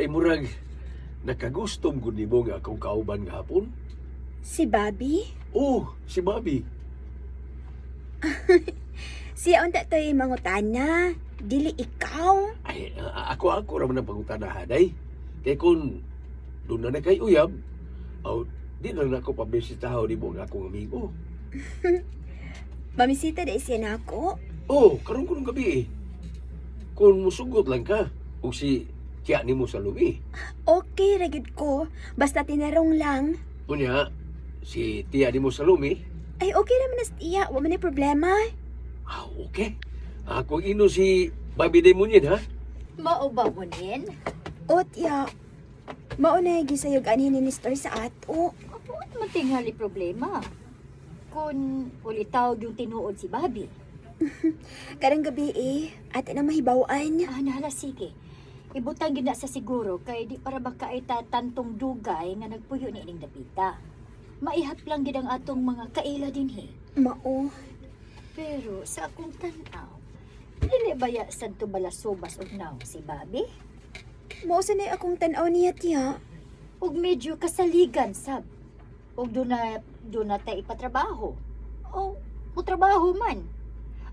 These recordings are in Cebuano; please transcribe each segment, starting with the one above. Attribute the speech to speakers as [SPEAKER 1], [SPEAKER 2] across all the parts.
[SPEAKER 1] Ay murag nakagustom gud nimo nga akong kauban gahapon.
[SPEAKER 2] Si Bobby?
[SPEAKER 1] Oh, si Bobby.
[SPEAKER 2] Siya unta to'y mangutana. Dili ikaw.
[SPEAKER 1] Ay, ako ra man ang pangutanahan ay. Kay kung doon na na kay uyab, aw, di na lang ako pabisitahaw nimo nga akong amigo.
[SPEAKER 2] Mamisita dahil siya na ako.
[SPEAKER 1] Oh, karon ko gabi eh. Kung musugot lang ka, ug si tiya nimo sa lubi.
[SPEAKER 2] Okay, ragid ko. Basta tinarong lang.
[SPEAKER 1] Unya, si tiya nimo sa lumi,
[SPEAKER 2] Ay, okay naman na siya. Wa man ay problema.
[SPEAKER 1] ah, okay. Ako ino si Bobby Demonyin, ha?
[SPEAKER 3] Mao ba Munin?
[SPEAKER 2] O, tiya. Mauna yung gisayog anhin ni Nestor sa ato.
[SPEAKER 3] Apo at matingali problema. Kung ulitaw yung tinuod si Bobby.
[SPEAKER 2] Karang gabi eh, at na mahibawan.
[SPEAKER 3] Ah, nahala, sige. Ibutang gina sa siguro kay di para baka ay tatantong dugay nga nagpuyo ni ining dapita. Maihap lang gid ang atong mga kaila dinhi.
[SPEAKER 2] Mao.
[SPEAKER 3] Pero sa akong tan-aw, dili baya sadto balasobas og naong si Bobby?
[SPEAKER 2] Mao sa na akong tan-aw niya, tiya.
[SPEAKER 3] Ug medyo kasaligan sab. Ug do na ta ipatrabaho. O mutrabaho man.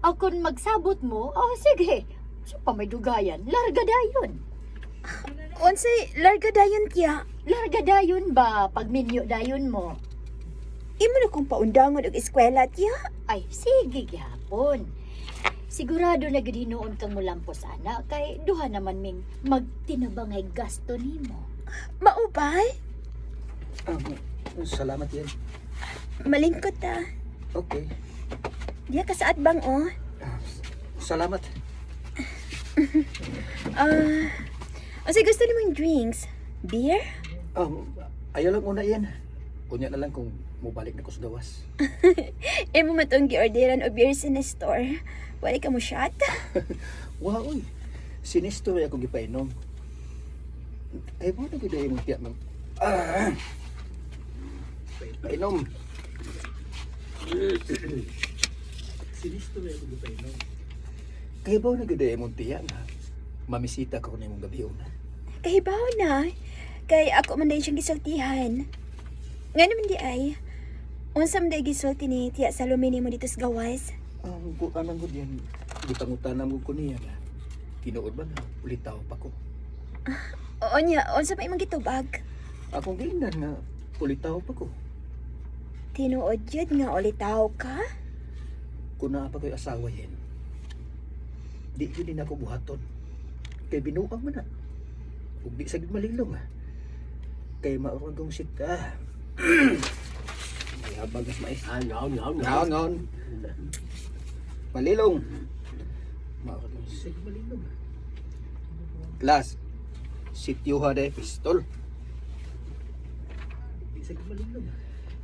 [SPEAKER 3] Aw kung magsabot mo, oh sige. So pa may dugayan, larga dayon.
[SPEAKER 2] Unsay larga dayon, tiya.
[SPEAKER 3] Larga dayon ba pag minyo dayon mo?
[SPEAKER 2] Imo na kong paundangon og eskwela, tiya.
[SPEAKER 3] Ay, sige gihapon. Sigurado na gid hinuon kang mulampos ana kay duha naman ming magtinabangay gasto nimo.
[SPEAKER 2] Mao ba?
[SPEAKER 4] Ah, salamat yan.
[SPEAKER 2] Malingkot ta.
[SPEAKER 4] Okay.
[SPEAKER 2] Diya ka sa atbang, oh.
[SPEAKER 4] Ah, salamat.
[SPEAKER 2] Ah, unsay gusto nimong drinks? Beer?
[SPEAKER 4] Ayaw lang una yan. Unya na lang kung mubalik na ko sa gawas.
[SPEAKER 2] Imo man tong giorderan og beer sa Nestor. Wala ka mo shot?
[SPEAKER 4] Wow, uy. Sinistro akong gipainom. Ay, mo na gid imong tiya, ma'am. Ah. Painom. Sinistro akong gipainom. Kay ba na gid imong tiya nga mamisita ko nimong gabi una.
[SPEAKER 2] Kahibaw na. Kay ako man din siyang gisultihan. Nga naman di ay. Unsa man day gisulti ni Tiya Salome nimo dito sa gawas?
[SPEAKER 4] Ang kuan gud yan, gipangutana mo ko niya nga. Tinuod ba nga ulitaw pa ko?
[SPEAKER 2] Oo niya, unsa pa imong gitubag?
[SPEAKER 4] Akong giingnan nga ulitaw pa ko.
[SPEAKER 2] Tinuod yun nga ulitaw ka?
[SPEAKER 4] Kung naa pa ko'y asawa yan, di yun din ako buhaton. Kay binuang man na. Ug di sa gid malilong ah. Kay maurag kong sita. May habag mas mais.
[SPEAKER 1] Ah, ngaon, ngaon,
[SPEAKER 4] Ngaon, ngaon. Malilong. Maurag kong sita malilong. Ah. Class. Sityo ha de pistol. Di sa gid malilong. Ah.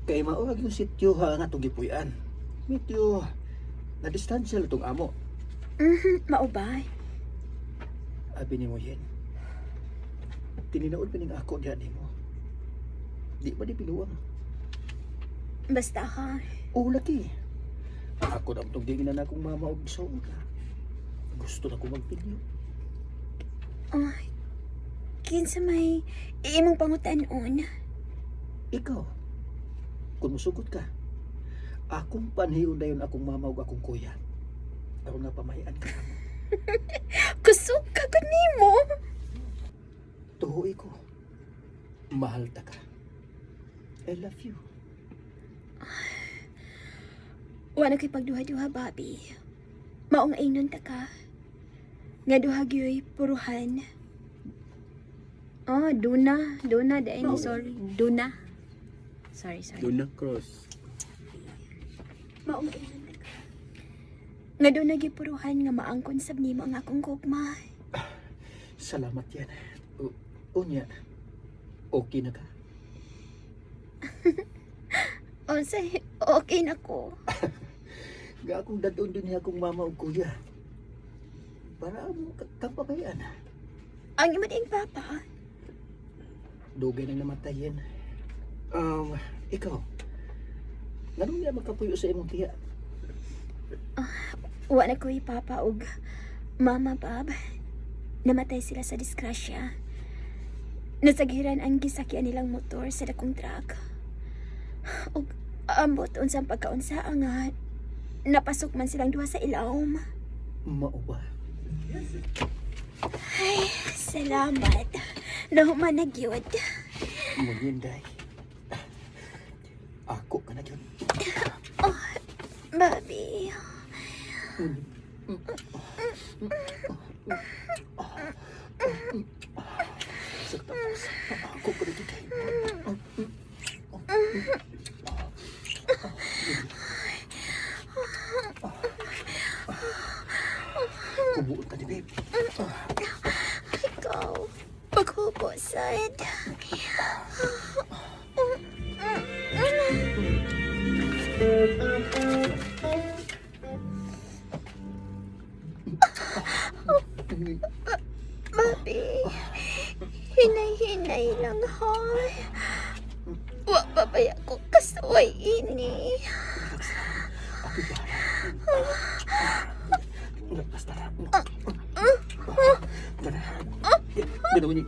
[SPEAKER 4] Kay maurag yung sityo ha nga itong gipuy-an. Medyo na distansya lang itong amo.
[SPEAKER 2] Mao ba?
[SPEAKER 4] Abi nimo yen. Tininaon pa ning ako diha nimo. Di ba di pinuang?
[SPEAKER 2] Basta ka.
[SPEAKER 4] Oo laki. Ako na itong di na akong mama og isuon ka. Gusto na ko magpinyo.
[SPEAKER 2] Ay, kinsa may imong pangutanon?
[SPEAKER 4] Ikaw, kung musugot ka, akong panhiyon dayon akong mama ug akong kuya. Aron nga pamahian ka.
[SPEAKER 2] Kusog ka gud nimo.
[SPEAKER 4] Tuhoy ko. Mahal ta ka. I love you.
[SPEAKER 2] Wala kay pagduha-duha, Bobby. Maong ingnon ta ka. Nga duha gyoy puruhan. Oh, duna. Duna, dahil ni sorry. Duna. Sorry, sorry.
[SPEAKER 1] Duna Cross.
[SPEAKER 2] Maong ingnon ta ka. Nga duna gyud puruhan nga maangkon sab nimo ang akong gugma.
[SPEAKER 4] Salamat yan. Unya, okay na ka?
[SPEAKER 2] Unsay okay na ko.
[SPEAKER 4] Ga akong dadon din niya akong mama ug kuya. Para mo kang pamahian.
[SPEAKER 2] Ang imo ding papa.
[SPEAKER 4] Dugay nang namatay yan. Ikaw, nganong niya makapuyo sa imong tiya?
[SPEAKER 2] Wa na ko'y papa og mama, Bob. Namatay sila sa disgrasya. Nasaghiran ang gisakyan nilang motor sa dakong truck. Ug ambot unsang pagkaunsa nga napasok man silang duha sa ilawom.
[SPEAKER 4] Mao ba?
[SPEAKER 2] Ay, salamat. Nahuman na gyud.
[SPEAKER 4] Munyin, day. Ako ka na yun.
[SPEAKER 2] Bobby.
[SPEAKER 4] Sa tapos, ako ka na yun, day. Kumuot ka ni, babe.
[SPEAKER 2] Ikaw, paghubo, sad. Bobby, hinay-hinay lang ha. Wa pa ba ako kasuway ini?
[SPEAKER 4] Ako bahala. Basta na. Tara. Ganoon niya.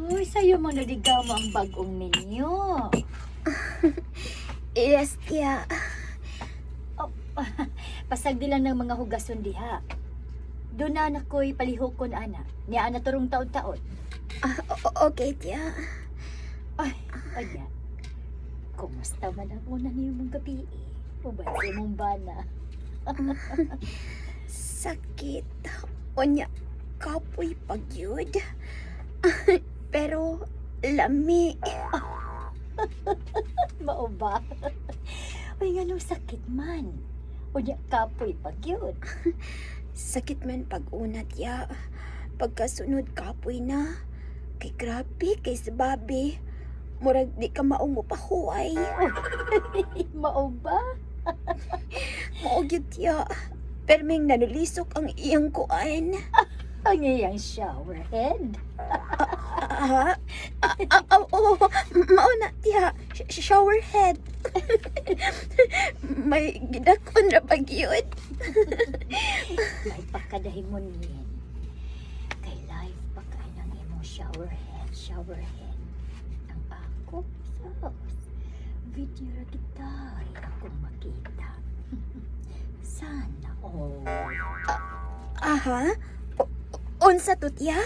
[SPEAKER 3] Uy, sa'yo mo naligaw mo ang bagong menu.
[SPEAKER 2] Yes, tiya.
[SPEAKER 3] Oh, pasagdi lang ng mga hugason diha. Doon na anak ko'y palihukon, ana. Niya ana turong taon-taon.
[SPEAKER 2] Ah, okay, tiya.
[SPEAKER 3] Ay, anya. Kumusta man ang una niyong gabi eh? Uban sa imong bana.
[SPEAKER 2] Sakit. Unya, kapoy pagyud. Pero, lami.
[SPEAKER 3] Mao ba? Uy, nga nung sakit man. Unya, kapoy pag yun.
[SPEAKER 2] Sakit man pag una, tiya. Pagkasunod, kapoy na. Kay grabe, kay sa babi. Murag di ka maong pahuway.
[SPEAKER 3] Mao ba?
[SPEAKER 2] Mao gyud, tiya. Perming nanulisok ang iyang kuan.
[SPEAKER 3] Ang iyang shower head.
[SPEAKER 2] Ah, ah, ah, ah, oo, mao na, tiya. Shower head. May gidakon ra pag yun.
[SPEAKER 3] May pakadahimon niyan. Kay life pa kay ng imong shower head, shower head. Ang ako, sus. Video ra kita, akong makita. Sana all.
[SPEAKER 2] Aha. Unsa to, tiya?